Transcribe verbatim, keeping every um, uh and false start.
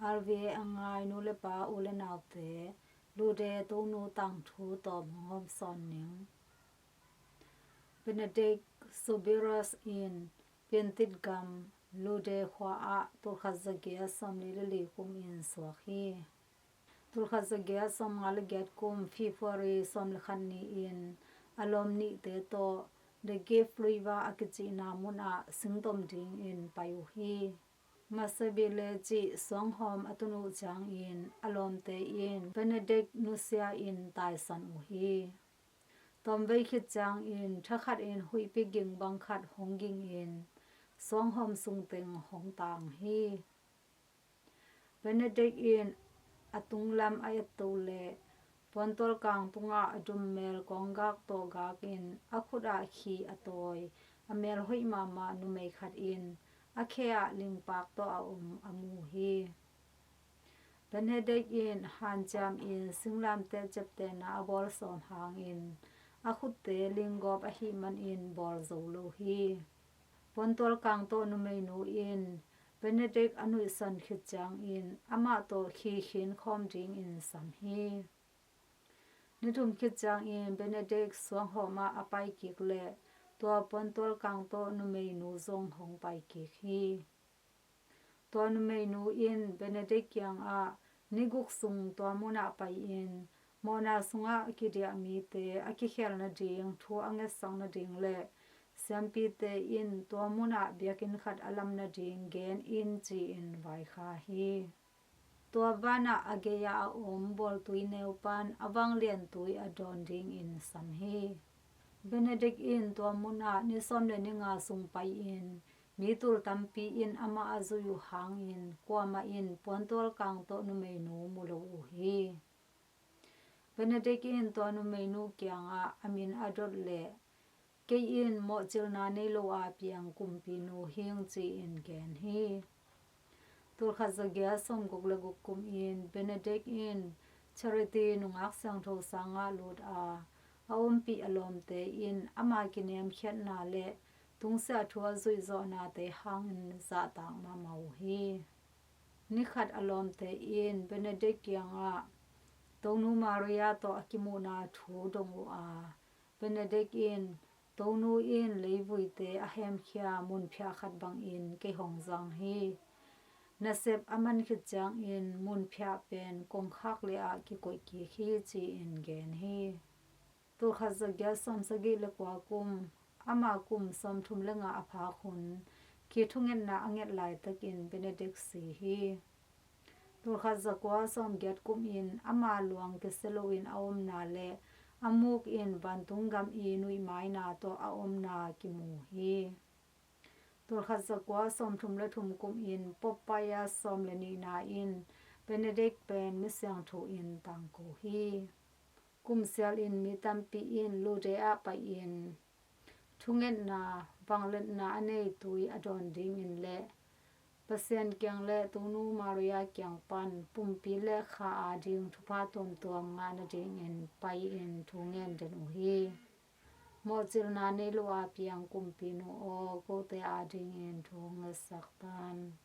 R V A a ngai nu le pa, u le naute, Lude Tonu tangthu tawm hong hawm sawn ning. Benedict Soubirous in Piantit gam Lude khua ah tulkhat zagiat sawmli le li kum in suak hi. Tulkhat zagiat sawmnga le giat kum February sawm le khat ni-in a lawm nihte tawh The Gift River a kicihna munah singtom dingin pai uh hi. Masabile cih suanghawm a tun uh ciangin a lawmte in Benedict nusia in taisan uh hi. Tawmvei khit ciangin thakhatin huihpi ging bang khat hong gingin suanghawm sungteng hong tang hi. Benedict in a tunglam a etto leh puantual kang tungah a dummel kawnggak tawh gakin a khutah khi a tawi a mel hoih mahmah numei khat in a khe ah lingpak tawh a om a mu hi. Benedict in hanciamin singlamteh ciaptehna a bawl sawm hangin a khutte linggawp ahih manin bawl zo lo hi. Puantual kang tawh numeinu in Benedict a nuihsan khit ciangin amah tawh khi khin khawm dingin sam hi. Ni thum khit ciangin Benedict suanghawm ah a pai kik leh tua puantual kang tawh numeinu zong hong pai kik hi. Tua numeinu in Benedict kiangah ni guk sung tua munah pai-in mawhna sungah kidiah mite a kikhel nading thu a ngetsak nading le siampite in tua munah biakinn khat a lam nading gen in ci-in vaikha hi. Tua vanah a gei-ah a om bawltui neu pan a vangliantui a dawn dingin sam hi. Benedict in tua munah ni sawm le ni nga sung pai-in mi tul tampi in amah a zuih uh hangin kuamah in puantual kang tawh numeinu mu lo uh hi. Benedict in tua numeinu kiangah a min a dot leh kei in mawhcilna nei lo a piang kumpinu hing ci-in gen hi. Tulkhat zagiat sawmguk le guk kum in Benedict in Charity nungak siangtho sangah lut a, a ompih a lawmte in ama kiniamkhiatna le tungsiah thu a zuihzawhnate hangin zahtak mahmah uh hi. Nikhat a lawmte in Benedict kiangah Tonu Maria tawh a kimuhna thu dong uh a, Benedict in Tonu in leivuite a hemkhia munphiah khat bangin kei hong zang hi. Nasep a man khit ciangin munphiah pen kongkhak le ah kikoih kik hi ci-in gen hi. Tulkhat zagiat sawmsagih le kua kum, ama kum sawmthum le nga a phak hun, khi thungetna a nget laitakin Benedict si hi. Tulkhat zakua sawmgiat kum in ama luang kisia loin a omna le a muk in vantung gam i nuihmaina tawh a omna kimu hi. Tulkhat zakua sawmthum le thum kum in Pope Pius sawm le nihna in Benedict pen misiangtho in tangko hi. Kumsial in mi tampi in Lourdes ah pai-in thungetna, vangliatna a nei tui a dawn dingin le Pasian kiang le Tonu Maria kiang pan pumpi le kha ading thupha tuamtuam ngah nadingin pai-in thu ngen den uh hi. Mawhcilna nei lo a piang kumpinu aw, kote adingin thu ngetsak tan.